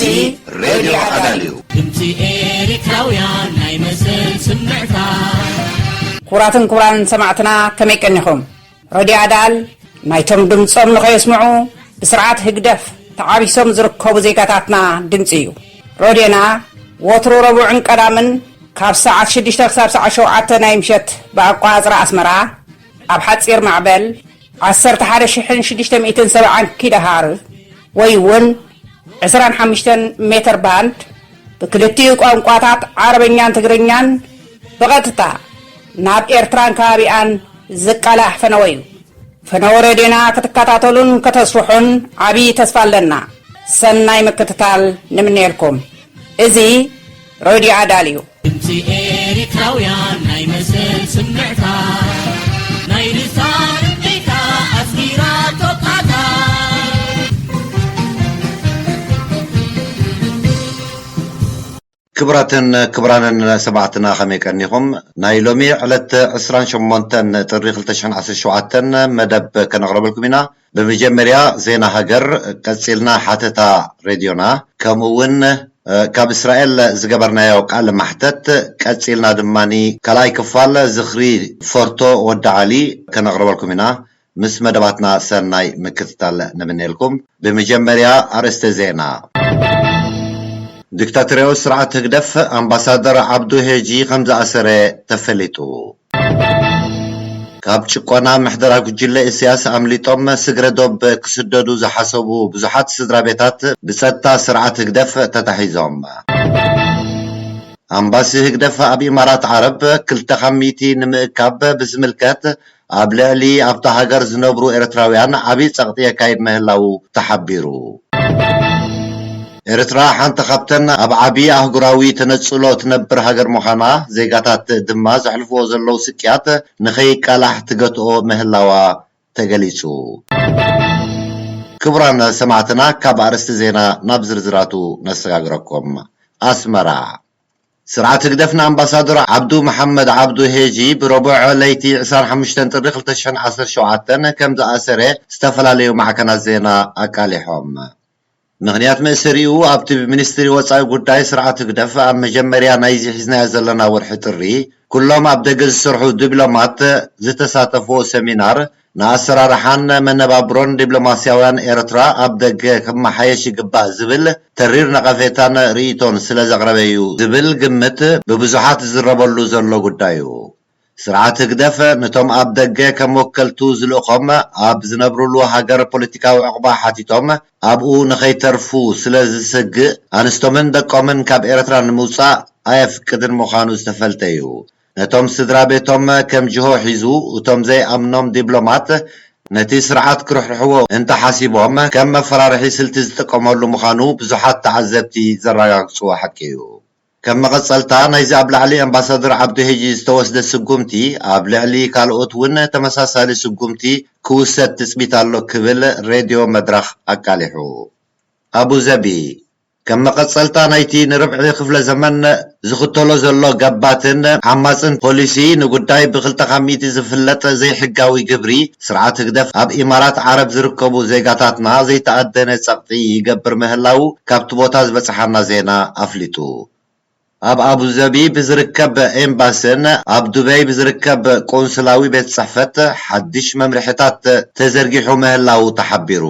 እዚ ሬድዮ ኣዳል እዩ። ድምፂ ኤሪትራውያን ናይ መሰል ስምዕታ። ክቡራትን ክቡራን ሰማዕትና ከመይ ቀኒኹም? ሬድዮ ኣዳል ናይቶም ድምፆም ንኸየስምዑ ብስርዓት ህግደፍ ተዓቢሶም ዝርከቡ ዜጋታትና ድምፂ እዩ። ሬድዮና ወትሩ ረቡዕን ቀዳምን ካብ ሰዓት ሽዱሽተ ክሳብ ሰዓት ሸውዓተ ናይ ምሸት ብኣቋፅራ ኣስመራ ኣብ ሓፂር ማዕበል ዓሰርተ ሓደ ሽሕን ሽዱሽተ ሚእትን ሰብዓን ኪሎ ሃርዝ ወይ እውን ዕስራን ሓሙሽተን ሜትር ባንድ ብክልቲኡ ቋንቋታት ዓረብኛን ትግርኛን ብቐጥታ ናብ ኤርትራን ከባቢኣን ዝቃላሕ ፈነወ እዩ። ፈነወ ሬድዮና ክትከታተሉን ከተስፍሑን ዓብዪ ተስፋ ኣለና። ሰናይ ምክትታል ንምነየልኩም። እዚ ሬድዮ ኣዳል እዩ። ድምፂ ኤሪትራውያን ናይ መሰል ስምዕታ ናይ ልሳን ቤታ ኣስጊራ ቶቃታ። ክቡራትን ክቡራንን ሰማዕትና ከመይ ቀኒኹም? ናይ ሎሚ ዕለት ዕስራን ሸሞንተን ጥሪ ክልተ ሽሕን ዓሰርተ ሸውዓተን መደብ ከነቕረበልኩም ኢና። ብመጀመርያ ዜና ሃገር፣ ቀጺልና ሓተታ ሬድዮና፣ ከምኡ እውን ካብ እስራኤል ዝገበርናዮ ቃለ ማሕተት፣ ቀጺልና ድማ ካልኣይ ክፋል ዝኽሪ ፎርቶ ወዲ ዓሊ ከነቕርበልኩም ኢና። ምስ መደባትና ሰናይ ምክትታል ንምነየልኩም። ብመጀመርያ ኣርእስተ ዜና። ዲክታቶርያዊ ስርዓት ህግደፍ ኣምባሳደር ዓብዱ ሄጂ ከም ዝኣሰረ ተፈሊጡ። ካብ ጭቆና ምሕደራ ጉጅለ ኢሳያስ ኣምሊጦም ስግረ ዶብ ክስደዱ ዝሓሰቡ ብዙሓት ስድራ ቤታት ብጸጥታ ስርዓት ህግደፍ ተታሒዞም። ኣምባሲ ህግደፍ ኣብ ኢማራት ዓረብ ክልተ ካብ ሚእቲ ንምእካብ ብዝምልከት ኣብ ልዕሊ ኣብታ ሃገር ዝነብሩ ኤርትራውያን ዓብዪ ጸቕጢ የካይድ ምህላዉ ተሓቢሩ። ኤርትራ ሓንቲ ካብተን ኣብ ዓቢ ኣህጉራዊ ተነጽሎ ትነብር ሃገር ምዃና፣ ዜጋታት ድማ ዘሕልፍዎ ዘለዉ ስቅያት ንኸይቃላሕ ትገትኦ ምህላዋ ተገሊጹ። ክቡራን ሰማዕትና፣ ካብ ኣርእስቲ ዜና ናብ ዝርዝራቱ ነሰጋግረኩም። ኣስመራ። ስርዓት ህግደፍ ንኣምባሳደር ዓብዱ መሓመድ ዓብዱ ሄጂ ብረቡዕ ለይቲ ዕስራን ሓሙሽተን ጥሪ ክልተ ሽሕን ዓሰርተ ሸውዓተን ከም ዝኣሰረ ዝተፈላለዩ ማዕከናት ዜና ኣቃሊሖም። ምኽንያት መእሰሪኡ ኣብቲ ብሚኒስትሪ ወጻኢ ጉዳይ ስርዓት ህግደፍ ኣብ መጀመርያ ናይዚ ሒዝናዮ ዘለና ወርሒ ጥሪ ኩሎም ኣብ ደገ ዝሰርሑ ዲፕሎማት ዝተሳተፍዎ ሰሚናር ንኣሰራርሓን መነባብሮን ዲፕሎማስያውያን ኤርትራ ኣብ ደገ ክመሓየሽ ይግባእ ዝብል ተሪር ነቐፌታን ርእይቶን ስለ ዘቕረበ እዩ ዝብል ግምት ብብዙሓት ዝዝረበሉ ዘሎ ጉዳይ እዩ። ስርዓት ህግደፍ ነቶም ኣብ ደገ ከም ወከልቱ ዝልእኾም ኣብ ዝነብሩሉ ሃገር ፖለቲካዊ ዕቑባ ሓቲቶም ኣብኡ ንኸይተርፉ ስለ ዝስግእ ኣንስቶምን ደቆምን ካብ ኤርትራ ንምውጻእ ኣየፍቅድን ምዃኑ ዝተፈልጠ እዩ። ነቶም ስድራ ቤቶም ከም ጅሆ ሒዙ፣ እቶም ዘይኣምኖም ዲፕሎማት ነቲ ስርዓት ክርሕርሕዎ እንተሓሲቦም ከም መፈራርሒ ስልቲ ዝጥቀመሉ ምዃኑ ብዙሓት ተዓዘብቲ ዘረጋግጽዎ ሓቂ እዩ። ከም መቐጸልታ ናይዚ ኣብ ላዕሊ ኣምባሳደር ዓብዱ ሄጂ ዝተወስደ ስጉምቲ ኣብ ልዕሊ ካልኦት እውን ተመሳሳሊ ስጉምቲ ክውሰድ ትጽቢት ኣሎ ክብል ሬድዮ መድረኽ ኣቃሊሑ። ኣቡዘቢ። ከም መቐጸልታ ናይቲ ንርብዒ ክፍለ ዘመን ዝኽተሎ ዘሎ ገባትን ዓማጽን ፖሊሲ ንጉዳይ ብክልተ ካብ ሚእቲ ዝፍለጥ ዘይሕጋዊ ግብሪ ስርዓት ህግደፍ ኣብ ኢማራት ዓረብ ዝርከቡ ዜጋታትና ዘይተኣደነ ጸቕጢ ይገብር ምህላዉ ካብቲ ቦታ ዝበጽሓና ዜና ኣፍሊጡ። ኣብ ኣቡዘቢ ብዝርከብ ኤምባስን ኣብ ዱበይ ብዝርከብ ቆንስላዊ ቤት ጽሕፈት ሓድሽ መምርሕታት ተዘርጊሑ ምህላዉ ተሓቢሩ።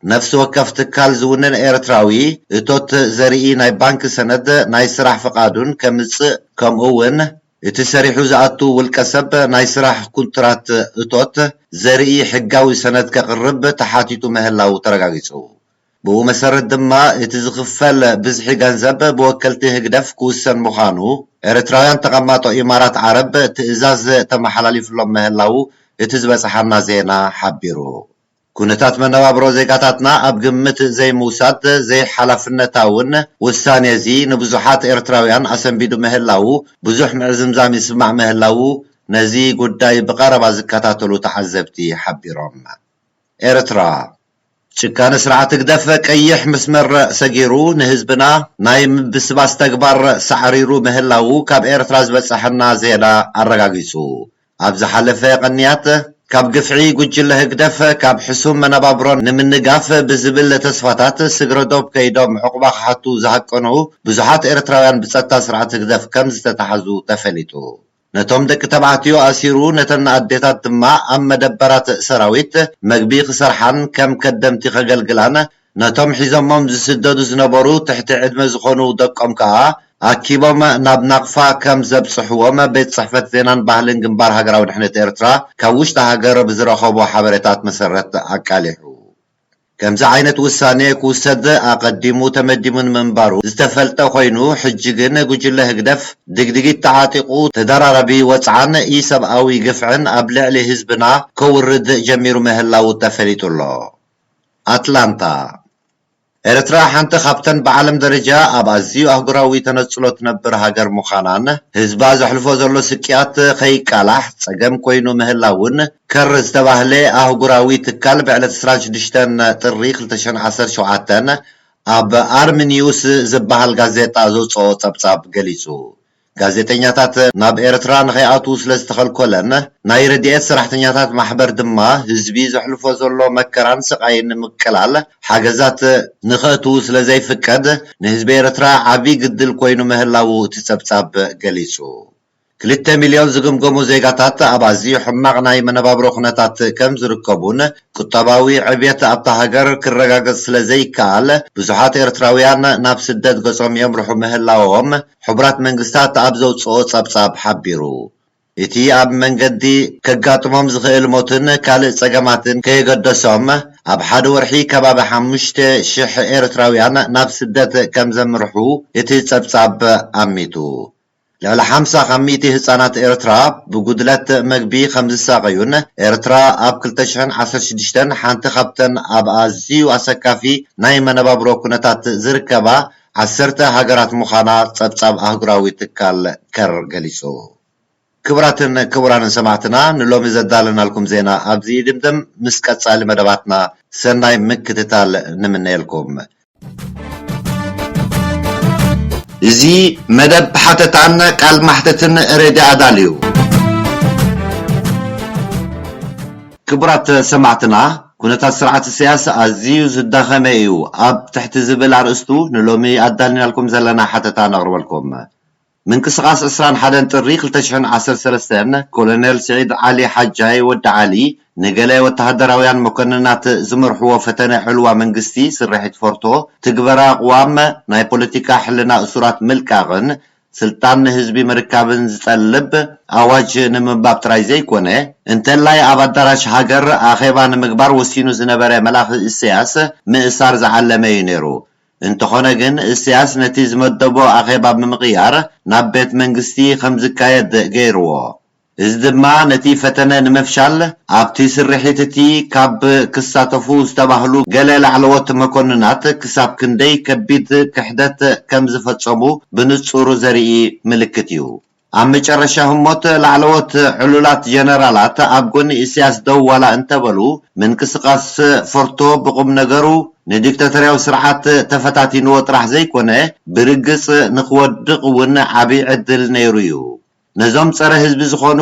ነፍሲ ወከፍ ትካል ዝውንን ኤርትራዊ እቶት ዘርኢ ናይ ባንክ ሰነድ ናይ ስራሕ ፍቓዱን ከምጽእ፣ ከምኡ እውን እቲ ሰሪሑ ዝኣቱ ውልቀ ሰብ ናይ ስራሕ ኩንትራት እቶት ዘርኢ ሕጋዊ ሰነድ ከቕርብ ተሓቲቱ ምህላዉ ተረጋጊጹ። ብኡ መሰረት ድማ እቲ ዝኽፈል ብዝሒ ገንዘብ ብወከልቲ ህግደፍ ክውሰን ምዃኑ ኤርትራውያን ተቐማጦ ኢማራት ዓረብ ትእዛዝ ተመሓላሊፍሎም ምህላዉ እቲ ዝበጽሓና ዜና ሓቢሩ። ኩነታት መነባብሮ ዜጋታትና ኣብ ግምት ዘይምውሳድ ዘይሓላፍነታውን ውሳኔ እዚ ንብዙሓት ኤርትራውያን ኣሰንቢዱ ምህላዉ ብዙሕ ምዕዝምዛም ይስማዕ ምህላዉ ነዚ ጉዳይ ብቐረባ ዝከታተሉ ተዓዘብቲ ሓቢሮም። ኤርትራ። ጭካነ ስርዓት ህግደፍ ቀይሕ መስመር ሰጊሩ ንህዝብና ናይ ምብስባስ ተግባር ሳዕሪሩ ምህላዉ ካብ ኤርትራ ዝበጸሐና ዜና ኣረጋጊጹ። ኣብ ዝሓለፈ ቅንያት ካብ ግፍዒ ጉጅለ ህግደፍ ካብ ሕሱም መነባብሮን ንምንጋፍ ብዝብል ተስፋታት ስግረ ዶብ ከይዶም ዕቑባ ክሓቱ ዝሃቀኑ ብዙሓት ኤርትራውያን ብጸጥታ ስርዓት ህግደፍ ከም ዝተታሕዙ ተፈሊጡ። ነቶም ደቂ ተባዕትዮ ኣሲሩ፣ ነተን ኣዴታት ድማ ኣብ መደበራት ሰራዊት መግቢ ክሰርሓን ከም ከደምቲ ከገልግላን፣ ነቶም ሒዞሞም ዝስደዱ ዝነበሩ ትሕቲ ዕድመ ዝኾኑ ደቆም ከኣ ኣኪቦም ናብ ናቕፋ ከም ዘብጽሕዎም ቤት ጽሕፈት ዜናን ባህልን ግንባር ሃገራዊ ድሕነት ኤርትራ ካብ ውሽጢ ሃገር ብዝረኸቦ ሓበሬታት መሰረት ኣቃሊሑ። ከምዚ ዓይነት ውሳኔ ክውሰድ ኣቐዲሙ ተመዲሙ ንምንባሩ ዝተፈልጠ ኮይኑ፣ ሕጂ ግን ጉጅለ ህግደፍ ድግድጊት ተዓጢቑ ተደራራቢ ወጽዓን ኢሰብኣዊ ግፍዕን ኣብ ልዕሊ ህዝብና ከውርድ ጀሚሩ ምህላዉ ተፈሊጡ ኣሎ። ኣትላንታ። ኤርትራ ሓንቲ ካብተን ብዓለም ደረጃ ኣብ ኣዝዩ ኣህጉራዊ ተነጽሎ ትነብር ሃገር ምዃናን፣ ህዝባ ዘሕልፎ ዘሎ ስቅያት ከይቃላሕ ጸገም ኮይኑ ምህላውን፣ ከር ዝተባህለ ኣህጉራዊ ትካል ብዕለት ዕስራን ሽዱሽተን ጥሪ ክልተ ሽሕን ዓሰርተ ሸውዓተን ኣብ ኣርሚ ኒውስ ዝበሃል ጋዜጣ ዘውጽኦ ጸብጻብ ገሊጹ። ጋዜጠኛታት ናብ ኤርትራ ንኸይኣትዉ ስለ ዝተኸልኮለን፣ ናይ ረድኤት ሰራሕተኛታት ማሕበር ድማ ህዝቢ ዘሕልፎ ዘሎ መከራን ስቓይን ንምቅላል ሓገዛት ንኸእትዉ ስለ ዘይፍቀድ፣ ንህዝቢ ኤርትራ ዓቢ ግድል ኮይኑ ምህላዉ እቲ ጸብጻብ ገሊጹ። ክልተ ሚልዮን ዝግምገሙ ዜጋታት ኣብ ኣዝዩ ሕማቕ ናይ መነባብሮ ኩነታት ከም ዝርከቡን፣ ቁጠባዊ ዕብየት ኣብታ ሃገር ክረጋገጽ ስለ ዘይከኣል፣ ብዙሓት ኤርትራውያን ናብ ስደት ገጾም የምርሑ ምህላዎም ሕቡራት መንግስታት ኣብ ዘውጽኦ ጸብጻብ ሓቢሩ። እቲ ኣብ መንገዲ ከጋጥሞም ዝኽእል ሞትን ካልእ ጸገማትን ከየገደሶም፣ ኣብ ሓደ ወርሒ ከባቢ ሓሙሽተ ሽሕ ኤርትራውያን ናብ ስደት ከም ዘምርሑ እቲ ጸብጻብ ኣሚቱ። ልዕሊ ሓምሳ ካብ ሚእቲ ህጻናት ኤርትራ ብጉድለት መግቢ ከም ዝሳቐዩን፣ ኤርትራ ኣብ ክልተ ሽሕን ዓሰርተ ሽዱሽተን ሓንቲ ካብተን ኣብ ኣዝዩ ኣሰካፊ ናይ መነባብሮ ኩነታት ዝርከባ ዓሰርተ ሃገራት ምዃና ጸብጻብ ኣህጉራዊ ትካል ከር ገሊጹ። ክቡራትን ክቡራንን ሰማዕትና፣ ንሎሚ ዘዳለናልኩም ዜና ኣብዚ ይድምደም። ምስ ቀጻሊ መደባትና ሰናይ ምክትታል ንምነየልኩም። እዚ መደብ ሓተታን ቃል ማሕተትን ሬድዮ ኣዳል እዩ። ክቡራት ሰማዕትና፣ ኩነታት ስርዓት ኢሳያስ ኣዝዩ ዝዳኸመ እዩ ኣብ ትሕቲ ዝብል ኣርእስቱ ንሎሚ ኣዳሊናልኩም ዘለና ሓተታ ነቕርበልኩም። ምንቅስቓስ ዕስራን ሓደን ጥሪ ክልተ ሽሕን ዓሰርተ ሰለስተን፣ ኮሎኔል ስዒድ ዓሊ ሓጃይ ወዲ ዓሊ፣ ንገለ ወተሃደራውያን መኮንናት ዝመርሕዎ ፈተነ ዕልዋ መንግስቲ ስርሒት ፎርቶ፣ ትግበራ ቅዋም፣ ናይ ፖለቲካ ሕልና እሱራት ምልቃቕን ስልጣን ንህዝቢ ምርካብን ዝጠልብ ኣዋጅ ንምንባብ ጥራይ ዘይኮነ፣ እንተላይ ኣብ ኣዳራሽ ሃገር ኣኼባ ንምግባር ወሲኑ ዝነበረ መልኣኽ ኢሳያስ ምእሳር ዝዓለመ እዩ ነይሩ። እንተኾነ ግን፣ ኢሳያስ ነቲ ዝመደቦ ኣኼባ ብምቕያር፣ ናብ ቤት መንግስቲ ከም ዝካየድ ገይርዎ። እዚ ድማ ነቲ ፈተነ ንምፍሻል፣ ኣብቲ ስርሒት እቲ ካብ ክሳተፉ ዝተባህሉ ገለ ላዕለዎት መኮንናት ክሳብ ክንደይ ከቢድ ክሕደት ከም ዝፈጸሙ ብንጹር ዘርኢ ምልክት እዩ። ኣብ መጨረሻ ህሞት፣ ላዕለዎት ዕሉላት ጀነራላት ኣብ ጎኒ ኢሳያስ ደው ዋላ እንተበሉ፣ ምንቅስቓስ ፎርቶ ብቑም ነገሩ ንዲክታቶርያዊ ስርዓት ተፈታቲንዎ ጥራሕ ዘይኮነ፣ ብርግጽ ንኽወድቕ እውን ዓቢ ዕድል ነይሩ እዩ። ነዞም ጸረ ህዝቢ ዝኾኑ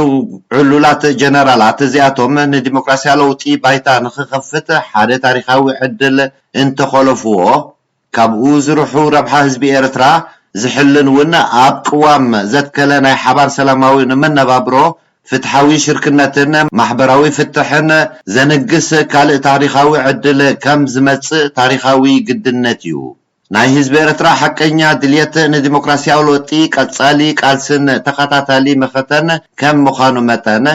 ዕሉላት ጀነራላት እዚኣቶም፣ ንዲሞክራስያዊ ለውጢ ባይታ ንኽኸፍት ሓደ ታሪኻዊ ዕድል እንተኾለፍዎ፣ ካብኡ ዝርሑ ረብሓ ህዝቢ ኤርትራ ዝሕልን እውን ኣብ ቅዋም ዘትከለ ናይ ሓባር ሰላማዊ ንመነባብሮ፣ ፍትሓዊ ሽርክነትን ማሕበራዊ ፍትሕን ዘንግስ ካልእ ታሪኻዊ ዕድል ከም ዝመጽእ ታሪኻዊ ግድነት እዩ። ናይ ህዝቢ ኤርትራ ሓቀኛ ድልየት ንዲሞክራስያዊ ለውጢ ቀጻሊ ቃልስን ተኸታታሊ መኸተን ከም ምዃኑ መጠን፣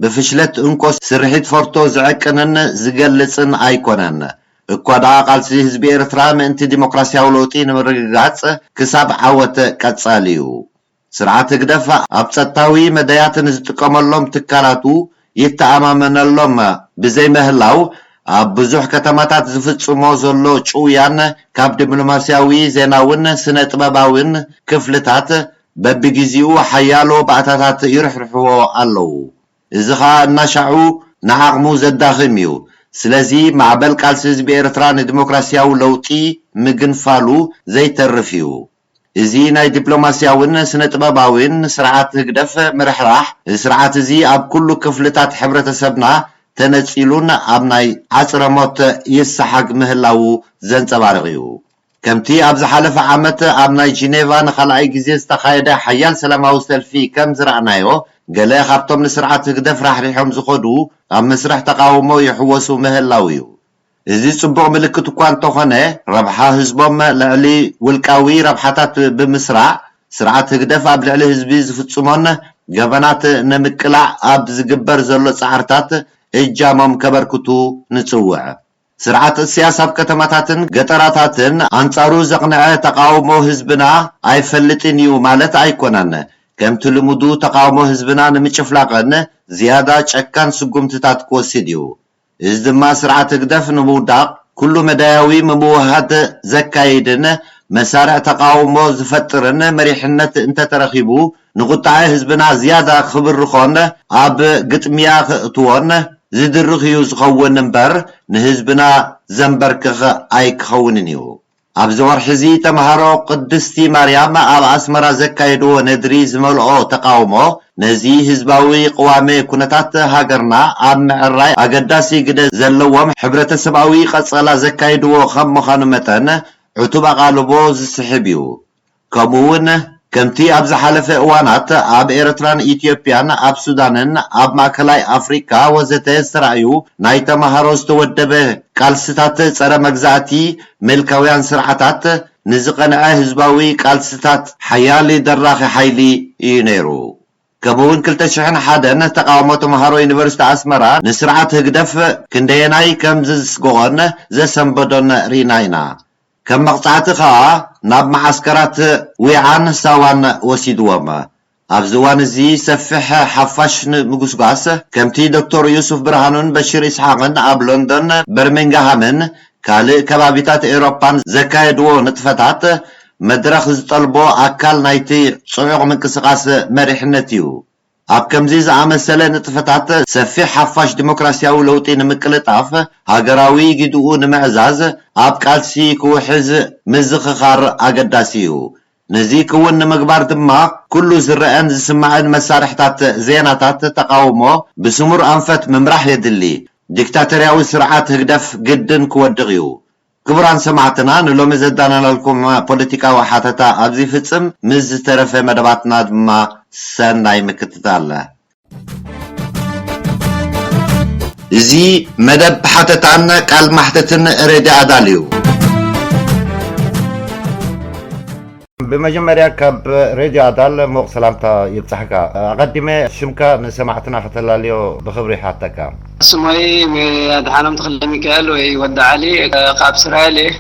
ብፍሽለት እንኮ ስርሒት ፎርቶ ዝዕቅንን ዝገልጽን ኣይኮነን። እኳ ደኣ ቃልሲ ህዝቢ ኤርትራ ምእንቲ ዲሞክራስያዊ ለውጢ ንምርግጋጽ ክሳብ ዓወት ቀጻሊ እዩ። ስርዓት ህግደፍ ኣብ ጸጥታዊ መዳያት ንዝጥቀመሎም ትካላቱ ይተኣማመነሎም ብዘይምህላው፣ ኣብ ብዙሕ ከተማታት ዝፍጽሞ ዘሎ ጭውያን ካብ ዲፕሎማስያዊ፣ ዜናውን ስነ ጥበባውን ክፍልታት በብግዜኡ ሓያሎ ባእታታት ይርሕርሕዎ ኣለዉ። እዚ ኸኣ እናሻዑ ንዓቕሙ ዘዳኽም እዩ። ስለዚ ማዕበል ቃልሲ ህዝቢ ኤርትራ ንዲሞክራስያዊ ለውጢ ምግንፋሉ ዘይተርፍ እዩ። እዚ ናይ ዲፕሎማስያውን ስነ ጥበባውን ስርዓት ህግደፍ ምርሕራሕ፣ እዚ ስርዓት እዚ ኣብ ኩሉ ክፍልታት ሕብረተሰብና ተነጺሉን ኣብ ናይ ዓጽረ ሞት ይሰሓግ ምህላዉ ዘንጸባርቕ እዩ። ከምቲ ኣብ ዝሓለፈ ዓመት ኣብ ናይ ጂኔቫ ንኻልኣይ ግዜ ዝተኻየደ ሓያል ሰላማዊ ሰልፊ ከም ዝረኣናዮ፣ ገለ ካብቶም ንስርዓት ህግደፍ ራሕሪሖም ዝኸዱ ኣብ መስርሕ ተቓውሞ ይሕወሱ ምህላዉ እዩ። እዚ ጽቡቕ ምልክት እኳ እንተኾነ፣ ረብሓ ህዝቦም ልዕሊ ውልቃዊ ረብሓታት ብምስራዕ፣ ስርዓት ህግደፍ ኣብ ልዕሊ ህዝቢ ዝፍጽሞን ገበናት ንምቅላዕ ኣብ ዝግበር ዘሎ ጻዕርታት እጃሞም ከበርክቱ ንጽውዕ። ስርዓት እስያስ ኣብ ከተማታትን ገጠራታትን ኣንጻሩ ዘቕንዐ ተቓውሞ ህዝብና ኣይፈልጥን እዩ ማለት ኣይኮነን። ከምቲ ልሙዱ ተቓውሞ ህዝብና ንምጭፍላቕን ዝያዳ ጨካን ስጉምትታት ክወስድ እዩ። እዚ ድማ ስርዓት ህግደፍ ንምውዳቕ ኩሉ መዳያዊ ምምውሃድ ዘካይድን መሳርዕ ተቓውሞ ዝፈጥርን መሪሕነት እንተተረኺቡ ንቁጥዐ ህዝብና ዝያዳ ክብርኾን ኣብ ግጥምያ ክእትዎን ዝድርኽ እዩ ዝኸውን እምበር ንህዝብና ዘንበርክኽ ኣይክኸውንን እዩ። ኣብዚ ወርሒ እዚ ተምሃሮ ቅድስቲ ማርያም ኣብ ኣስመራ ዘካየድዎ ነድሪ ዝመልኦ ተቓውሞ ነዚ ህዝባዊ ቅዋሜ ኩነታት ሃገርና ኣብ ምዕራይ ኣገዳሲ ግደ ዘለዎም ሕብረተሰባዊ ቀጸላ ዘካይድዎ ከም ምዃኑ መጠን ዕቱብ ኣቓልቦ ዝስሕብ እዩ። ከምኡ እውን ከምቲ ኣብ ዝሓለፈ እዋናት ኣብ ኤርትራን ኢትዮጵያን ኣብ ሱዳንን ኣብ ማእከላይ ኣፍሪቃ ወዘተ ዝተራእዩ ናይ ተምሃሮ ዝተወደበ ቃልስታት ጸረ መግዛእቲ ምልካውያን ስርዓታት ንዝቐንዐ ህዝባዊ ቃልስታት ሓያል ደራኺ ሓይሊ እዩ ነይሩ። ከምኡ እውን ክልተ ሽሕን ሓደን ተቓውሞ ተምሃሮ ዩኒቨርሲቲ ኣስመራ ንስርዓት ህግደፍ ክንደየናይ ከም ዝስግኦን ዘሰንበዶን ርኢና ኢና። ከም መቕጻዕቲ ከኣ ናብ መዓስከራት ዊዓን ሳዋን ወሲድዎም። ኣብዚ እዋን እዚ ሰፊሕ ሓፋሽ ንምጉስጓስ ከምቲ ዶክተር ዩሱፍ ብርሃኑን በሽር ኢስሓቕን ኣብ ሎንዶን፣ በርሚንግሃምን ካልእ ከባቢታት ኤውሮፓን ዘካየድዎ ንጥፈታት መድረኽ ዝጠልቦ ኣካል ናይቲ ጽዑቕ ምንቅስቓስ መሪሕነት እዩ። ኣብ ከምዚ ዝኣመሰለ ንጥፈታት ሰፊሕ ሓፋሽ ዲሞክራስያዊ ለውጢ ንምቅልጣፍ ሃገራዊ ግድኡ ንምዕዛዝ ኣብ ቃልሲ ክውሕዝ ምዝኽኻር ኣገዳሲ እዩ። ነዚ ክውን ንምግባር ድማ ኩሉ ዝረኣን ዝስማዕን መሳርሕታት ዜናታት ተቓውሞ ብስሙር ኣንፈት ምምራሕ የድሊ። ዲክታተርያዊ ስርዓት ህግደፍ ግድን ክወድቕ እዩ። ክቡራን ሰማዕትና ንሎሚ ዘዳለናልኩም ፖለቲካዊ ሓተታ ኣብዚ ይፍጽም። ምስ ዝተረፈ መደባትና ድማ ሰናይ ምክትታል። እዚ መደብ ሓተታን ቃል ማሕተትን ሬድዮ ኣዳል እዩ። ብመጀመርያ ካብ ሬድዮ ኣዳል ሞቕ ሰላምታ ይብጻሕካ። ኣቐዲመ ሽምካ ንሰማዕትና ከተላልዮ ብኽብሪ ይሓተካ። ስሞይ ኣድሓኖም ተኽለ ሚካኤል ወይ ወዲ ዓሊ ካብ እስራኤል እየ።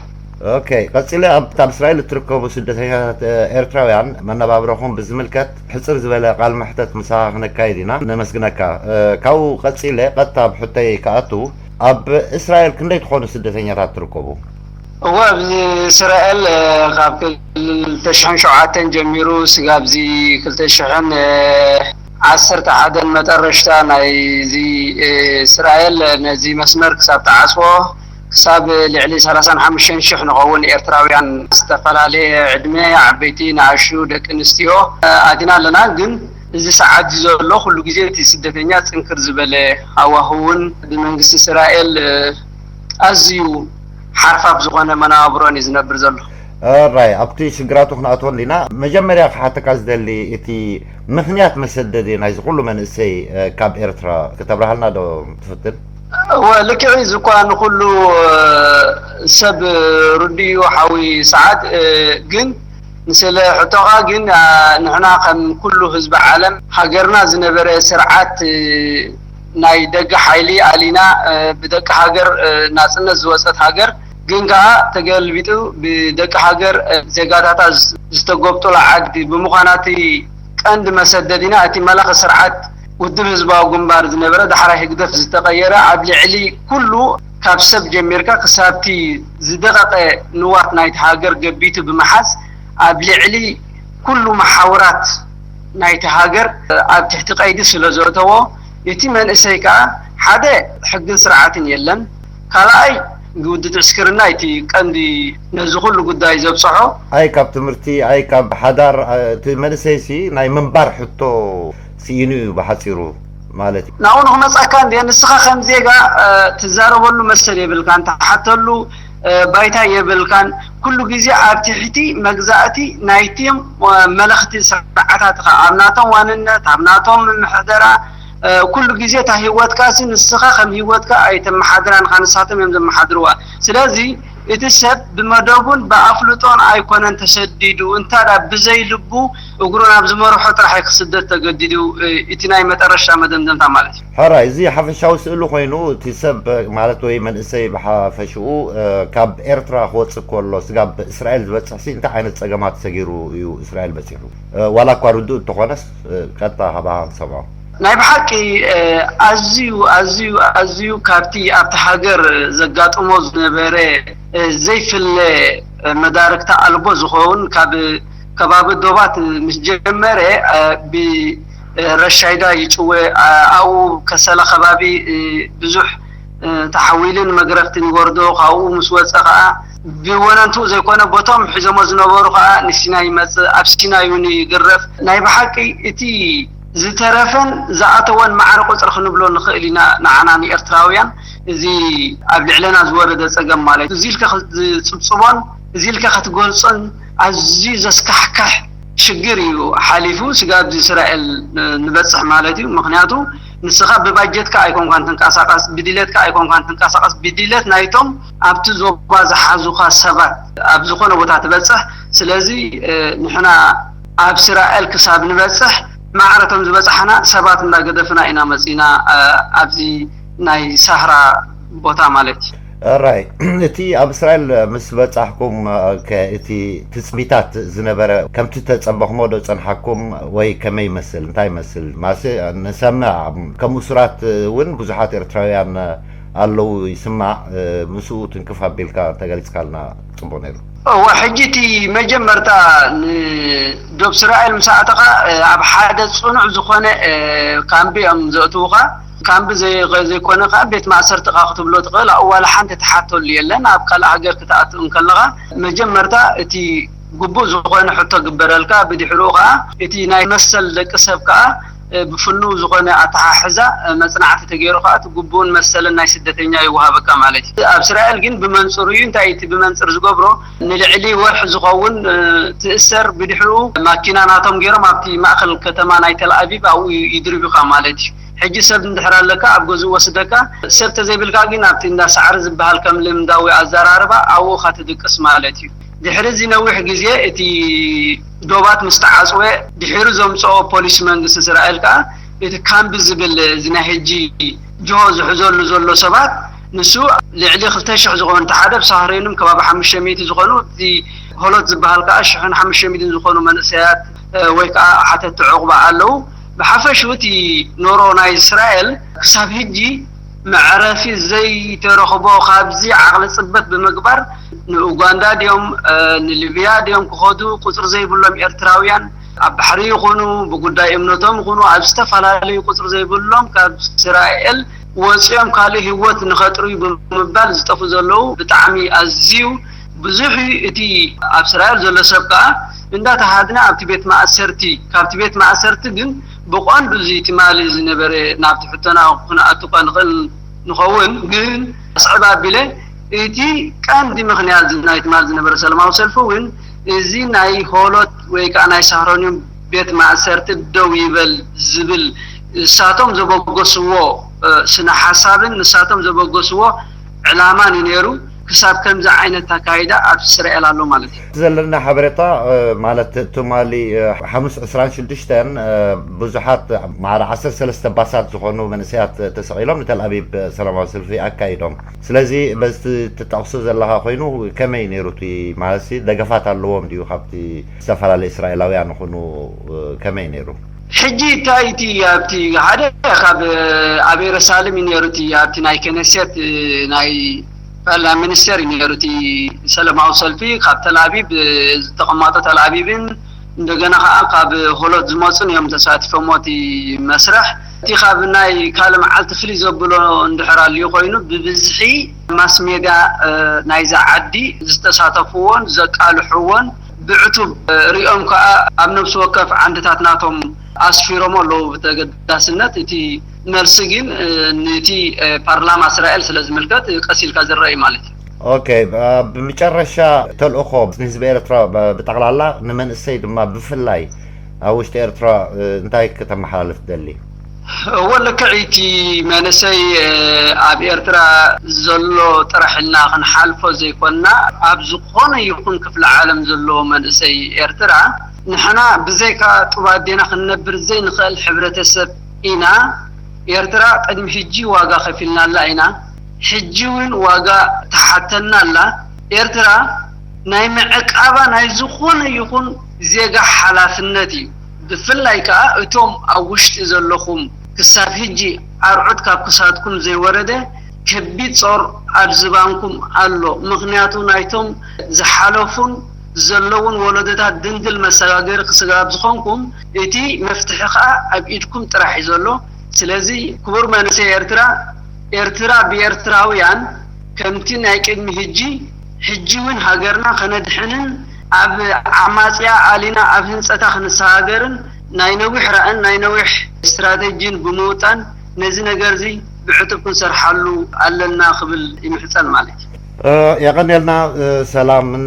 ኦኬ፣ ቀጺለ ኣብታ ኣብ እስራኤል እትርከቡ ስደተኛታት ኤርትራውያን መነባብሮኹም ብዝምልከት ሕጽር ዝበለ ቃል መሕተት ምሳኻ ክነካይድ ኢና። ነመስግነካ። ካብኡ ቀጺለ ቀጥታ ኣብ ሕቶይ ክኣቱ፣ ኣብ እስራኤል ክንደይ ትኾኑ ስደተኛታት ትርከቡ? እወ፣ ኣብዚ እስራኤል ካብ ክልተ ሽሕን ሸውዓተን ጀሚሩ ስጋብ እዚ ክልተ ሽሕን ዓሰርተ ሓደን መጠረሽታ ናይዚ እስራኤል ነዚ መስመር ክሳብ ተዓጽዎ ክሳብ ልዕሊ ሰላሳን ሓሙሽተን ሽሕ ንኸውን ኤርትራውያን ዝተፈላለየ ዕድመ ዓበይቲ ንኣሽቱ ደቂ ኣንስትዮ ኣቲና ኣለና። ግን እዚ ሰዓት እዚ ዘሎ ኩሉ ግዜ እቲ ስደተኛ ጽንክር ዝበለ ሃዋህውን ብመንግስቲ እስራኤል ኣዝዩ ሓርፋፍ ዝኾነ መነባብሮን እዩ ዝነብር ዘሎ። ራይ ኣብቲ ሽግራቱ ክንኣትወሉ ኢና። መጀመርያ ክሓተካ ዝደሊ እቲ ምኽንያት መሰደዲ ናይዚ ኩሉ መንእሰይ ካብ ኤርትራ ክተብርሃልና ዶ ትፍትን? እወ፣ ልክዕ እዩ። እዚ እኳ ንኹሉ ሰብ ርድኡ ሓዊ ሰዓት ግን ንስለ ሕቶኻ ግን ንሕና ከም ኩሉ ህዝቢ ዓለም ሃገርና ዝነበረ ስርዓት ናይ ደገ ሓይሊ ኣሊና ብደቂ ሃገር ናጽነት ዝወጸት ሃገር ግን ከኣ ተገልቢጡ ብደቂ ሃገር ዜጋታታ ዝተጎብጡላ ዓዲ ብምዃና እቲ ቀንዲ መሰደዲና እቲ መላኺ ስርዓት ውድብ ህዝባዊ ግንባር ዝነበረ ዳሕራይ ህግደፍ ዝተቐየረ ኣብ ልዕሊ ኩሉ ካብ ሰብ ጀሚርካ ክሳብቲ ዝደቐቐ ንዋት ናይቲ ሃገር ገቢቱ ብምሓዝ ኣብ ልዕሊ ኩሉ መሓውራት ናይቲ ሃገር ኣብ ትሕቲ ቀይዲ ስለ ዘእተዎ እቲ መንእሰይ ከኣ ሓደ ሕግን ስርዓትን የለን። ካልኣይ ውድብ ዕስክርና እቲ ቀንዲ ነዚ ኩሉ ጉዳይ ዘብጽሖ። ኣይ ካብ ትምህርቲ ኣይ ካብ ሓዳር እቲ መንእሰይሲ ናይ ምንባር ሕቶ ስኢኑ እዩ ብሓጺሩ። ማለት እዩ። ናብኡ ንክመፀካ እንደ ንስኻ ከም ዜጋ ትዛረበሉ መሰል የብልካን፣ ትሓተሉ ባይታ የብልካን። ኩሉ ግዜ ኣብ ትሕቲ መግዛእቲ ናይቲም መለኽቲ ስርዓታት ኢኻ። ኣብ ናቶም ዋንነት፣ ኣብ ናቶም ምሕደራ ኩሉ ግዜ እታ ህይወትካ ሲ ንስኻ ከም ህይወትካ ኣይተመሓድራን ኢኻ፣ ንሳቶም እዮም ዘመሓድርዋ። ስለዚ እቲ ሰብ ብመደቡን ብኣፍልጦን ኣይኮነን ተሰዲዱ፣ እንታ ብዘይ ልቡ እግሩ ናብ ዝመርሖ ጥራሕ ክስደድ ተገዲዱ። እቲ ናይ መጠረሻ መደምደምታ ማለት እዩ። ሕራይ፣ እዚ ሓፈሻዊ ስእሊ ኮይኑ፣ እቲ ሰብ ማለት ወይ መንእሰይ ብሓፈሽኡ ካብ ኤርትራ ክወፅእ ከሎ ስጋብ እስራኤል ዝበፅሕ ሲ እንታይ ዓይነት ፀገማት ሰጊሩ እዩ እስራኤል በፂሑ? ዋላ እኳ ርዱእ እንተኾነስ፣ ቀጥታ ካባኻ ንሰምዖ። ናይ ብሓቂ ኣዝዩ ኣዝዩ ኣዝዩ ካብቲ ኣብቲ ሃገር ዘጋጥሞ ዝነበረ ዘይፍለ መዳርግቲ ኣልቦ ዝኸውን ካብ ከባቢ ዶባት ምስ ጀመረ፣ ብረሻይዳ ይጭወ፣ ኣብኡ ከሰላ ከባቢ ብዙሕ ተሓዊልን መግረፍትን ይወርዶ። ካብኡ ምስ ወፀ ከዓ ብወነንቱ ዘይኮነ ቦቶም ሒዞሞ ዝነበሩ ከዓ ንሲናይ ይመፅእ፣ ኣብ ሲናይ እውን ይግረፍ። ናይ ብሓቂ እቲ ዝተረፈን ዝኣተወን ማዕረ ቁፅሪ ክንብሎ ንኽእል ኢና። ንዓና ንኤርትራውያን እዚ ኣብ ልዕለና ዝወረደ ፀገም ማለት እዩ። እዚ ኢልካ ዝፅብፅቦን እዚ ኢልካ ክትገልፆን ኣዝዩ ዘስካሕካሕ ሽግር እዩ ሓሊፉ ስጋብ እስራኤል ንበፅሕ ማለት እዩ። ምክንያቱ ንስኻ ብባጀትካ ኣይኮንኳን ትንቀሳቐስ፣ ብድሌትካ ኣይኮንኳን ትንቀሳቐስ፣ ብድሌት ናይቶም ኣብቲ ዞባ ዝሓዙኻ ሰባት ኣብ ዝኾነ ቦታ ትበፅሕ። ስለዚ ንሕና ኣብ እስራኤል ክሳብ ንበፅሕ ማዕረቶም ዝበፅሓና ሰባት እንዳገደፍና ኢና መፂና ኣብዚ ናይ ሳህራ ቦታ ማለት እዩ። ራይ፣ እቲ ኣብ እስራኤል ምስ በጻሕኩም እቲ ትጽቢታት ዝነበረ ከምቲ ተጸበኽሞ ዶ ጸንሓኩም ወይ ከመይ ይመስል? እንታይ ይመስል? ማሲ ንሰምዕ፣ ከም እሱራት እውን ብዙሓት ኤርትራውያን ኣለዉ ይስማዕ። ምስኡ ትንክፍ ኣቢልካ ተገሊጽካልና ጽቡቕ ነይሩ። እወ፣ ሕጂ እቲ መጀመርታ ንዶብ እስራኤል ምስ ኣእተኻ ኣብ ሓደ ጽኑዕ ዝኾነ ካምቢ እዮም ዘእትውኻ። ካምቢ ዘይኮነ ከዓ ቤት ማእሰርቲ ኢኻ ክትብሎ ትኽእል። ኣብኡ ዋላ ሓንቲ ትሓተሉ የለን። ኣብ ካልእ ሃገር ክትኣቱ እንከለኻ መጀመርታ እቲ ግቡእ ዝኾነ ሕቶ ግበረልካ። ብድሕሪኡ ከዓ እቲ ናይ መሰል ደቂ ሰብ ከዓ ብፍኑው ዝኾነ ኣተሓሕዛ መፅናዕቲ ተገይሩ ከዓ እቲ ግቡእን መሰልን ናይ ስደተኛ ይወሃበካ ማለት እዩ። ኣብ እስራኤል ግን ብመንፅሩ እዩ። እንታይ እቲ ብመንፅር ዝገብሮ? ንልዕሊ ወርሒ ዝኸውን ትእሰር። ብድሕሪኡ ማኪና ናቶም ገይሮም ኣብቲ ማእኸል ከተማ ናይ ተልኣቪቭ ኣብኡ ይድርብዩኻ ማለት እዩ። ሕጂ ሰብ እንድሕር ኣለካ ኣብ ገዝኡ ወስደካ፣ ሰብ ተዘይብልካ ግን ኣብቲ እንዳ ሳዕሪ ዝበሃል ከም ልምዳዊ ኣዘራርባ ኣብኡ ኢኻ ትድቅስ ማለት እዩ። ድሕሪ እዚ ነዊሕ ግዜ እቲ ዶባት ምስ ተዓጽወ፣ ድሒሩ ዘምጽኦ ፖሊስ መንግስቲ እስራኤል ከኣ እቲ ካምቢ ዝብል እዚ ናይ ሕጂ ጅሆ ዝሕዘሉ ዘሎ ሰባት ንሱ ልዕሊ ክልተ ሽሕ ዝኾኑ፣ እቲ ሓደ ብሳህሬንም ከባቢ ሓሙሽተ ሚእቲ ዝኾኑ፣ እቲ ሆሎት ዝበሃል ከኣ ሽሕን ሓሙሽተ ሚእትን ዝኾኑ መንእሰያት ወይ ከኣ ሓተቲ ዕቑባ ኣለዉ። ብሓፈሽኡ እቲ ኖሮ ናይ እስራኤል ክሳብ ሕጂ መዕረፊ ዘይተረኽቦ፣ ካብዚ ዓቕሊ ጽበት ብምግባር ንኡጋንዳ ድዮም ንሊብያ ድዮም ክኸዱ ቁጽሪ ዘይብሎም ኤርትራውያን ኣብ ባሕሪ ይኹኑ ብጉዳይ እምነቶም ይኹኑ ኣብ ዝተፈላለዩ ቁጽሪ ዘይብሎም ካብ እስራኤል ወጺኦም ካልእ ህይወት ንኸጥርዩ ብምባል ዝጠፉ ዘለዉ ብጣዕሚ ኣዝዩ ብዙሕ እዩ። እቲ ኣብ እስራኤል ዘሎ ሰብ ከኣ እንዳተሃድነ ኣብቲ ቤት ማእሰርቲ፣ ካብቲ ቤት ማእሰርቲ ግን ብቐንዱ እዚ ትማሊ ዝነበረ ናብቲ ሕቶና ክንኣቱ እኳ ንኽእል ንኸውን፣ ግን ኣስዕብ ኣቢለ እቲ ቀንዲ ምኽንያት እዚ ናይ ትማሊ ዝነበረ ሰላማዊ ሰልፊ እውን እዚ ናይ ሆሎት ወይ ከዓ ናይ ሳህሮኒም ቤት ማእሰርቲ ደው ይበል ዝብል ንሳቶም ዘበገስዎ ስነ ሓሳብን ንሳቶም ዘበገስዎ ዕላማን እዩ ነይሩ። ክሳብ ከምዚ ዓይነት ኣካይዳ ኣብ እስራኤል ኣሎ ማለት እዩ። ዘለና ሓበሬታ ማለት ትማሊ ሓሙስ ዕስራን ሽዱሽተን ብዙሓት ማዕረ ዓሰርተ ሰለስተ ባሳት ዝኾኑ መንእሰያት ተሰቒሎም ንተልኣቢብ ሰላማዊ ሰልፊ ኣካይዶም። ስለዚ በዚ ትጠቕሶ ዘለኻ ኮይኑ ከመይ ነይሩ? እቲ ማለትሲ ደገፋት ኣለዎም ድዩ ካብቲ ዝተፈላለዩ እስራኤላውያን ይኹኑ ከመይ ነይሩ? ሕጂ እንታይ እቲ ኣብቲ ሓደ ካብ ኣብ ኢየሩሳሌም እዩ ነይሩ፣ እቲ ኣብቲ ናይ ከነሴት ናይ ፓርላማ ሚኒስቴር እዩ ነይሩ፣ እቲ ሰላማዊ ሰልፊ ካብ ተልኣቢብ ዝተቐማጦ ተልኣቢብን እንደገና ከዓ ካብ ሆሎት ዝመፁን እዮም ተሳቲፎሞ እቲ መስርሕ። እቲ ካብ ናይ ካልእ መዓልቲ ፍልይ ዘብሎ እንድሕር ኣልዩ ኮይኑ ብብዝሒ ማስ ሜድያ ናይዛ ዓዲ ዝተሳተፍዎን ዘቃልሕዎን ብዕቱብ ሪኦም ከዓ ኣብ ነብሲ ወከፍ ዓንድታት ናቶም ኣስፊሮሞ ኣለዉ። ብተገዳስነት እቲ መልሲ ግን ነቲ ፓርላማ እስራኤል ስለ ዝምልከት ቀስ ኢልካ ዝረአ እዩ ማለት እዩ። ኦኬ፣ ብመጨረሻ ተልእኾ ንህዝቢ ኤርትራ ብጠቕላላ ንመንእሰይ ድማ ብፍላይ ኣብ ውሽጢ ኤርትራ እንታይ ክተመሓላልፍ ትደሊ? እወ፣ ልክዕ። እቲ መንእሰይ ኣብ ኤርትራ ዘሎ ጥራሕ ኢልና ክንሓልፎ ዘይኮንና፣ ኣብ ዝኾነ ይኹን ክፍለ ዓለም ዘሎ መንእሰይ ኤርትራ፣ ንሕና ብዘይካ ጡብ ኣዴና ክንነብር ዘይንኽእል ሕብረተሰብ ኢና። ኤርትራ ቅድሚ ሕጂ ዋጋ ከፊልናላ ኢና፣ ሕጂ እውን ዋጋ ትሓተና ኣላ። ኤርትራ ናይ ምዕቃባ ናይ ዝኾነ ይኹን ዜጋ ሓላፍነት እዩ። ብፍላይ ከኣ እቶም ኣብ ውሽጢ ዘለኹም ክሳብ ሕጂ ኣርዑት ካብ ክሳድኩም ዘይወረደ ከቢድ ጾር ኣብ ዝባንኩም ኣሎ። ምኽንያቱ ናይቶም ዝሓለፉን ዘለውን ወለዶታት ድንግል መሰጋገሪ ክስጋብ ዝኾንኩም እቲ መፍትሒ ከኣ ኣብ ኢድኩም ጥራሕ እዩ ዘሎ። ስለዚ ክቡር መንእሰይ ኤርትራ፣ ኤርትራ ብኤርትራውያን ከምቲ ናይ ቅድሚ ሕጂ፣ ሕጂ እውን ሃገርና ከነድሕንን ኣብ ዓማጽያ ኣሊና ኣብ ህንጸታ ክንሰጋገርን ናይ ነዊሕ ራእን ናይ ነዊሕ ስትራተጂን ብምውጣን ነዚ ነገር እዚ ብዕቱብ ክንሰርሓሉ ኣለና ክብል ይምሕጸን ማለት እዩ። የቐንየልና። ሰላምን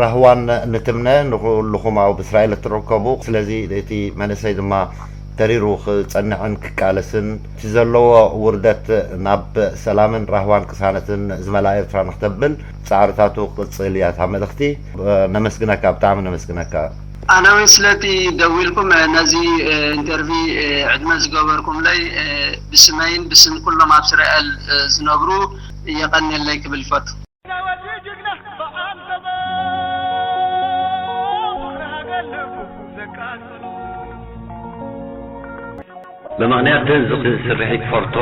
ራህዋን ንትምነ ንኩልኹም ኣብ እስራኤል እትርከቡ። ስለዚ እቲ መንእሰይ ድማ ተሪሩ ክጸንዕን ክቃለስን እቲ ዘለዎ ውርደት ናብ ሰላምን ራህዋን ቅሳነትን ዝመልኣ ኤርትራ ንክተብል ጻዕርታቱ ክቕጽል እያ እታ መልእኽቲ። ነመስግነካ፣ ብጣዕሚ ነመስግነካ። ኣነ እውን ስለቲ ደዊልኩም ነዚ ኢንተርቪ ዕድመ ዝገበርኩምለይ ብስመይን ብስም ኩሎም ኣብ እስራኤል ዝነብሩ የቐንየለይ ክብል ይፈቱ። ብምኽንያት እዚ ስርሒት ፎርቶ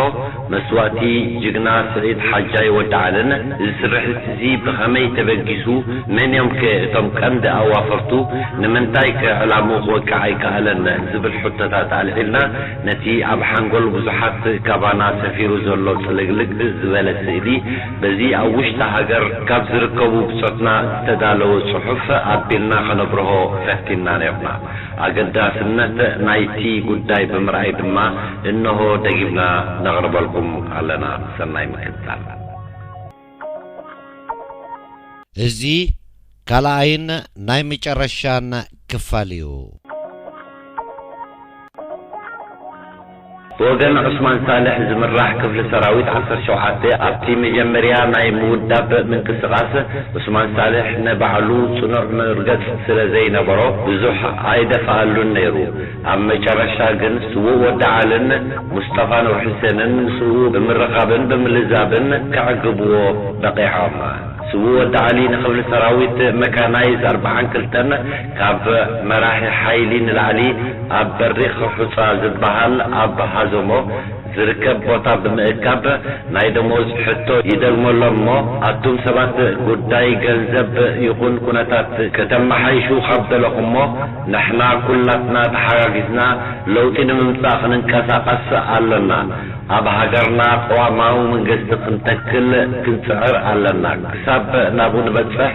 መስዋእቲ ጅግና ስዒድ ሓጃይ ወዲ ዓልን፣ እዚ ስርሒት እዚ ብኸመይ ተበጊሱ? መን እዮም ከ እቶም ቀንዲ ኣዋፈርቱ? ንምንታይ ከ ዕላምኡ ክወቅዕ ኣይከኣለን? ዝብል ሕቶታት ኣልዒልና፣ ነቲ ኣብ ሓንጎል ብዙሓት ካባና ሰፊሩ ዘሎ ጽልግልግ ዝበለ ስእሊ፣ በዚ ኣብ ውሽጢ ሃገር ካብ ዝርከቡ ብጾትና ዝተዳለወ ጽሑፍ ኣቢልና ከነብርሆ ፈቲንና ነይርና። ኣገዳስነት ናይቲ ጉዳይ ብምርኣይ ድማ እንሆ ደጊምና ነቕርበልኩም ኣለና። ሰናይ ምክትታል። እዚ ካልኣይን ናይ መጨረሻን ክፋል እዩ። ብወገን ዑስማን ሳልሕ ዝምራሕ ክፍሊ ሰራዊት ዓሰርተ ሸውዓተ ኣብቲ መጀመርያ ናይ ምውዳብ ምንቅስቓስ፣ ዑስማን ሳልሕ ንባዕሉ ጽኑዕ መርገጽ ስለ ዘይነበሮ ብዙሕ ኣይደፍኣሉን ነይሩ። ኣብ መጨረሻ ግን ስዉእ ወዲ ዓልን ሙስጠፋ ኑርሑሴንን ምስኡ ብምርኻብን ብምልዛብን ከዕግብዎ በቒዖም። ስዉእ ወዲ ዓሊ ንክፍሊ ሰራዊት መካናይዝ ኣርብዓን ክልተን ካብ መራሒ ሓይሊ ንላዕሊ ኣብ በሪኽ ሑጻ ዝበሃል ኣብ ሃዞሞ ዝርከብ ቦታ ብምእካብ ናይ ደሞዝ ሕቶ ይደግመሎም እሞ፣ ኣቱም ሰባት ጉዳይ ገንዘብ ይኹን ኩነታት ከተመሓይሹ ካብ ደለኹሞ፣ ንሕና ኩላትና ተሓጋጊዝና ለውጢ ንምምጻእ ክንንቀሳቐስ ኣሎና። ኣብ ሃገርና ቅዋማዊ መንግስቲ ክንተክል ክንጽዕር ኣለና። ክሳብ ናብኡ ንበጽሕ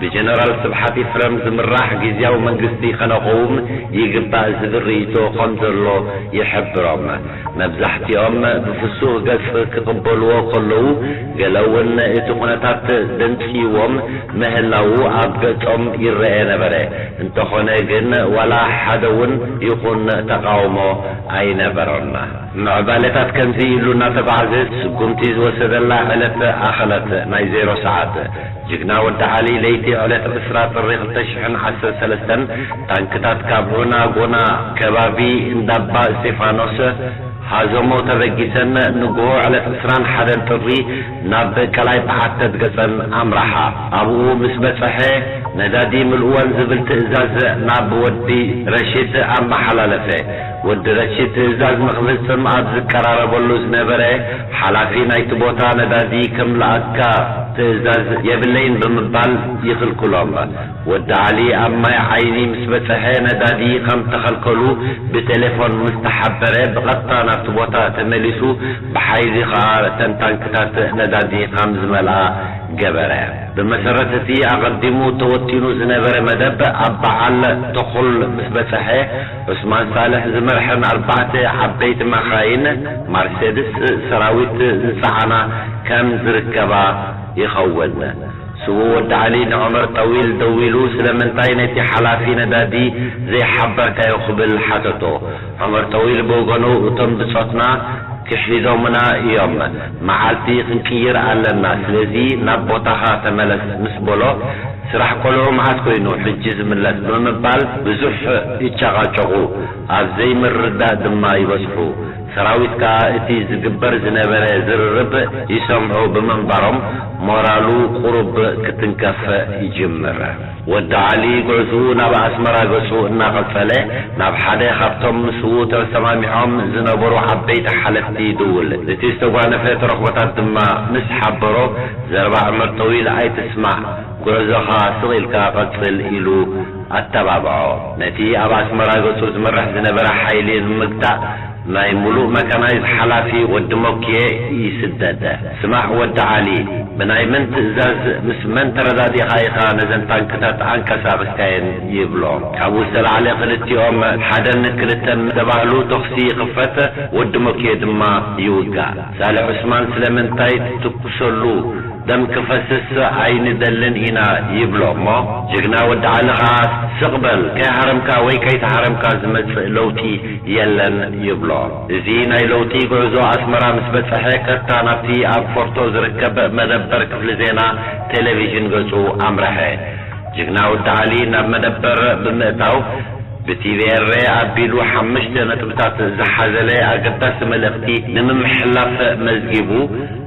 ብጀነራል ስብሓት ኢፍረም ዝምራሕ ግዝያዊ መንግስቲ ከነቐውም ይግባእ ዝብል ርእይቶ ከም ዘሎ ይሕብሮም። መብዛሕትኦም ብፍሱህ ገጽ ክቕበልዎ ከለዉ፣ ገለ እውን እቲ ኩነታት ደንጽይዎም ምህላዉ ኣብ ገጾም ይረኤ ነበረ። እንተኾነ ግን ዋላ ሓደ እውን ይኹን ተቓውሞ ኣይነበሮን። ምዕባለታት ከምዚ ኢሉ እናተጓዓዘ ስጉምቲ ዝወሰደላ ዕለት ኣኸለት ናይ ዜሮ ሰዓት። ጅግና ወዲ ዓሊ ለይቲ ዕለት ዕስራ ጥሪ ክልተ ሽሕን ዓሰርተ ሰለስተን ታንክታት ካብ ዑና ጎና ከባቢ እንዳባ እስቴፋኖስ ሃዞሞ ተበጊሰን ንግሆ ዕለት ዕስራን ሓደን ጥሪ ናብ ቀላይ በዓተት ገጸን ኣምራሓ። ኣብኡ ምስ በጸሐ ነዳዲ ምልእወን ዝብል ትእዛዝ ናብ ወዲ ረሺድ ኣመሓላለፈ። ወዲ ረሺድ ትእዛዝ ንኽፍጽም ኣብ ዝቀራረበሉ ዝነበረ ሓላፊ ናይቲ ቦታ ነዳዲ ከምልኣካ ትእዛዝ የብለይን ብምባል ይኽልክሎም። ወዲ ዓሊ ኣብ ማይ ዓይኒ ምስ በጽሐ ነዳዲ ከም ተኸልከሉ ብቴሌፎን ምስ ተሓበረ ብቐጥታ ናብቲ ቦታ ተመሊሱ ብሓይሊ ኸኣ እተን ታንክታት ነዳዲ ከም ዝመልኣ ገበረ። ብመሰረት እቲ ኣቐዲሙ ተወጢኑ ዝነበረ መደብ፣ ኣብ በዓል ተኹል ምስ በጸሐ፣ ዑስማን ሳልሕ ዝመርሐን ኣርባዕተ ዓበይቲ መኻይን፣ ማርሴድስ፣ ሰራዊት ዝጸዓና ከም ዝርከባ ይኸውን። ስዉእ ወዲ ዓሊ ንዑመር ጠዊል ደዊሉ ስለምንታይ ነቲ ሓላፊ ነዳዲ ዘይሓበርካዮ ክብል ሓተቶ። ዑመር ጠዊል ብወገኑ፣ እቶም ብጾትና ክሒዶምና እዮም፣ መዓልቲ ክንቅይር ኣለና፣ ስለዚ ናብ ቦታኻ ተመለስ ምስ በሎ፣ ስራሕ ቆልዑ መዓስ ኮይኑ ሕጂ ዝምለስ ብምባል ብዙሕ ይጨቓጨቑ፣ ኣብ ዘይምርዳእ ድማ ይበጽሑ። ሰራዊት ከኣ እቲ ዝግበር ዝነበረ ዝርርብ ይሰምዑ ብምንባሮም ሞራሉ ቁሩብ ክትንከፍ ይጅምር። ወዲ ዓሊ ጉዕዝኡ ናብ ኣስመራ ገጹ እናቐጸለ ናብ ሓደ ካብቶም ምስኡ ተሰማሚዖም ዝነበሩ ዓበይቲ ሓለፍቲ ይድውል። እቲ ዝተጓነፈ ተረኽቦታት ድማ ምስ ሓበሮ ዘረባ ዑመር ጠዊል ኣይትስማዕ፣ ጉዕዞኻ ስቕ ኢልካ ቀጽል ኢሉ ኣተባብዖ። ነቲ ኣብ ኣስመራ ገጹ ዝመርሕ ዝነበረ ሓይሊ ንምግታእ ናይ ምሉእ መካናይዝ ሓላፊ ወዲ ሞክየ ይስደድ። ስማዕ ወዲ ዓሊ፣ ብናይ መን ትእዛዝ ምስ መን ተረዳዲኻ ኢኻ ነዘን ታንክታት ኣንቀሳቒስካየን? ይብሎ። ካብኡ ዝተላዕለ ክልቲኦም ሓደን ክልተን ምስ ተባህሉ ተኹሲ ይኽፈት፣ ወዲ ሞክየ ድማ ይውጋእ። ሳልሕ ዑስማን ስለምንታይ ትትኩሰሉ ደም ክፈስስ ኣይንደልን ኢና ይብሎ እሞ፣ ጅግና ወዲ ዓሊ ኸኣ ስቕ በል፣ ከይሃረምካ ወይ ከይተሃረምካ ዝመጽእ ለውጢ የለን ይብሎ። እዚ ናይ ለውጢ ጉዕዞ ኣስመራ ምስ በጽሐ፣ ቀጥታ ናብቲ ኣብ ፎርቶ ዝርከብ መደበር ክፍሊ ዜና ቴሌቪዥን ገጹ ኣምረሐ። ጅግና ወዲ ዓሊ ናብ መደበር ብምእታው፣ ብቲቪኤረ ኣቢሉ ሓሙሽተ ነጥብታት ዝሓዘለ ኣገዳሲ መልእኽቲ ንምምሕላፍ መዝጊቡ፣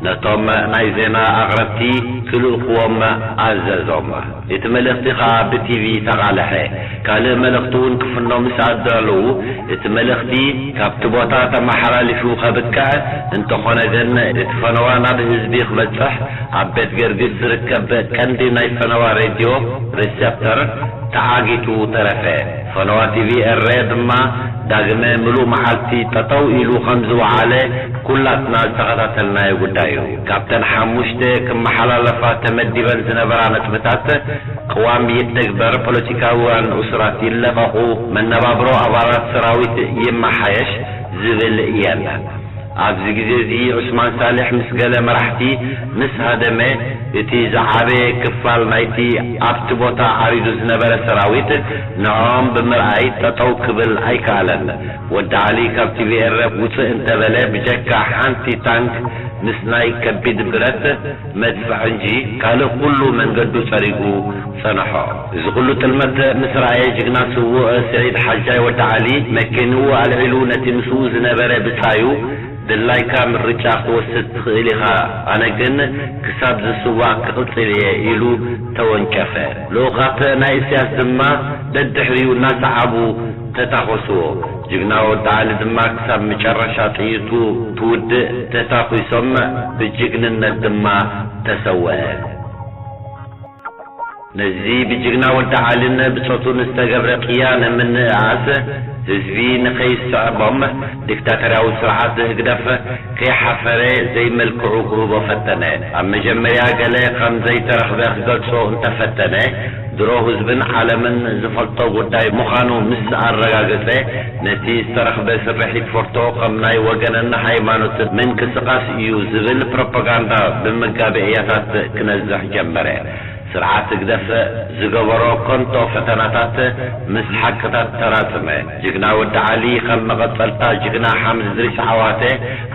ነቶም ናይ ዜና ኣቕረብቲ ክልእኽዎም ኣዘዞም። እቲ መልእኽቲ ኸኣ ብቲቪ ተቓልሐ። ካልእ መልእኽቲ እውን ክፍኖ ምስ ኣዳለዉ፣ እቲ መልእኽቲ ካብቲ ቦታ ተመሓላሊፉ ከብቅዕ፣ እንተኾነ ግን እቲ ፈነዋ ናብ ህዝቢ ክበጽሕ ኣብ ቤት ገርጊስ ዝርከብ ቀንዲ ናይ ፈነዋ ሬድዮ ሪሰፕተር ተዓጊቱ ተረፈ። ፈነዋ ቲቪ ኤረ ድማ ዳግመ ምሉእ መዓልቲ ጠጠው ኢሉ ከም ዝወዓለ ኩላትና ዝተኸታተልናዮ ጉዳይ እዩ። ካብተን ሓሙሽተ ክመሓላለፋ ተመዲበን ዝነበራ ነጥብታት፣ ቅዋም ይተግበር፣ ፖለቲካውያን እሱራት ይለቐቑ፣ መነባብሮ ኣባላት ሰራዊት ይመሓየሽ ዝብል እየን። ኣብዚ ግዜ እዚ ዑስማን ሳልሕ ምስ ገለ መራሕቲ ምስ ሃደመ፣ እቲ ዝዓበየ ክፋል ናይቲ ኣብቲ ቦታ ዓሪዱ ዝነበረ ሰራዊት ንዕኦም ብምርኣይ ጠጠው ክብል ኣይከኣለን። ወዲ ዓሊ ካብ ቲቪኤረ ውፅእ እንተበለ፣ ብጀካ ሓንቲ ታንክ ምስ ናይ ከቢድ ብረት መድፍዕንጂ ካልእ ኩሉ መንገዱ ጸሪጉ ጸንሖ። እዚ ኩሉ ጥልመት ምስ ረኣየ፣ ጅግና ስዉእ ስዒድ ሓጃይ ወዲ ዓሊ መኪንኡ ኣልዒሉ ነቲ ምስኡ ዝነበረ ብጻዩ፣ ድላይካ ምርጫ ክትወስድ ትኽእል ኢኻ፣ ኣነ ግን ክሳብ ዝስዋእ ክቕጽል እየ ኢሉ ተወንጨፈ። ልኡኻት ናይ እስያስ ድማ ደድሕሪኡ እናሰዓቡ ተታኾስዎ። ጅግና ወዲ ዓሊ ድማ ክሳብ መጨረሻ ጥይቱ ትውድእ ተታኲሶም ብጅግንነት ድማ ተሰወአ። ነዚ ብጅግና ወዲ ዓልን ብጾቱን ዝተገብረ ቅያ ንምንእኣስ ህዝቢ ንኸይስዕቦም ዲክታተርያዊ ስርዓት ህግደፍ ከይሓፈረ ዘይመልክዑ ክህቦ ፈተነ። ኣብ መጀመርያ ገለ ከም ዘይተረኽበ ክገልጾ እንተፈተነ፣ ድሮ ህዝብን ዓለምን ዝፈልጦ ጉዳይ ምዃኑ ምስ ኣረጋገጸ፣ ነቲ ዝተረኽበ ስርሒት ፎርቶ ከም ናይ ወገንን ሃይማኖትን ምንቅስቓስ እዩ ዝብል ፕሮፓጋንዳ ብመጋበእያታት ክነዝሕ ጀመረ። ስርዓት ህግደፍ ዝገበሮ ከንቶ ፈተናታት ምስ ሓቅታት ተራጽመ። ጅግና ወዲ ዓሊ ከም መቐጸልታ ጅግና ሓምድ እድሪስ ዓዋተ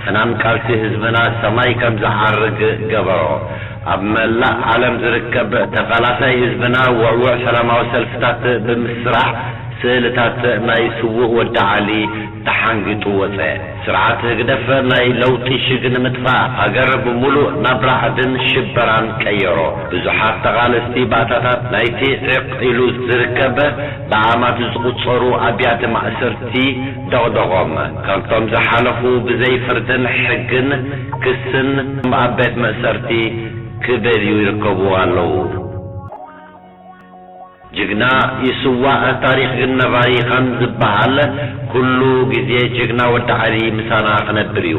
ፍናን ቃልሲ ህዝብና ሰማይ ከም ዝዓርግ ገበሮ። ኣብ መላእ ዓለም ዝርከብ ተቓላሳይ ህዝብና ውዕዉዕ ሰላማዊ ሰልፍታት ብምስራሕ ስእልታት ናይ ስዉእ ወዲ ዓሊ ተሓንጊጡ ወጸ። ስርዓት ህግደፍ ናይ ለውጢ ሽግ ንምጥፋእ ሃገር ብምሉእ ናብ ራዕድን ሽበራን ቀየሮ። ብዙሓት ተቓለስቲ ባእታታት ናይቲ ዕቕ ኢሉ ዝርከብ ብኣማት ዝቑጸሩ ኣብያተ ማእሰርቲ ደቕደቖም። ከምቶም ዝሓለፉ ብዘይ ፍርድን ሕግን ክስን ኣብ ቤት መእሰርቲ ክበልዩ ይርከቡ ኣለዉ። ጅግና ይስዋእ፣ ታሪኽ ግን ነባሪ ከም ዝበሃል፣ ኩሉ ግዜ ጅግና ወዲ ዓሊ ምሳና ክነብር እዩ።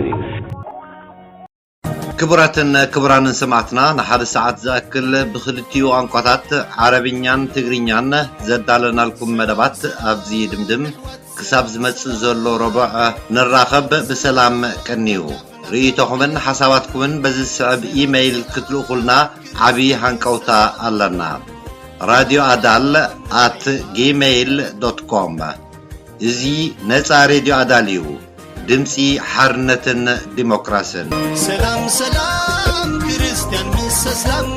ክቡራትን ክቡራንን ሰማዕትና፣ ንሓደ ሰዓት ዝኣክል ብኽልቲኡ ቋንቋታት ዓረብኛን ትግርኛን ዘዳለናልኩም መደባት ኣብዚ ድምድም። ክሳብ ዝመጽእ ዘሎ ረቡዕ ንራኸብ። ብሰላም ቀንዩ። ርእይቶኹምን ሓሳባትኩምን በዚ ዝስዕብ ኢመይል ክትልእኹልና ዓቢ ሃንቀውታ ኣለና። ራድዮ ኣዳል ኣት ጂሜይል ዶት ኮም። እዚ ነጻ ሬድዮ ኣዳል እዩ። ድምጺ ሓርነትን ዲሞክራስን። ሰላም ሰላም ክርስቲያን ምስ እስላም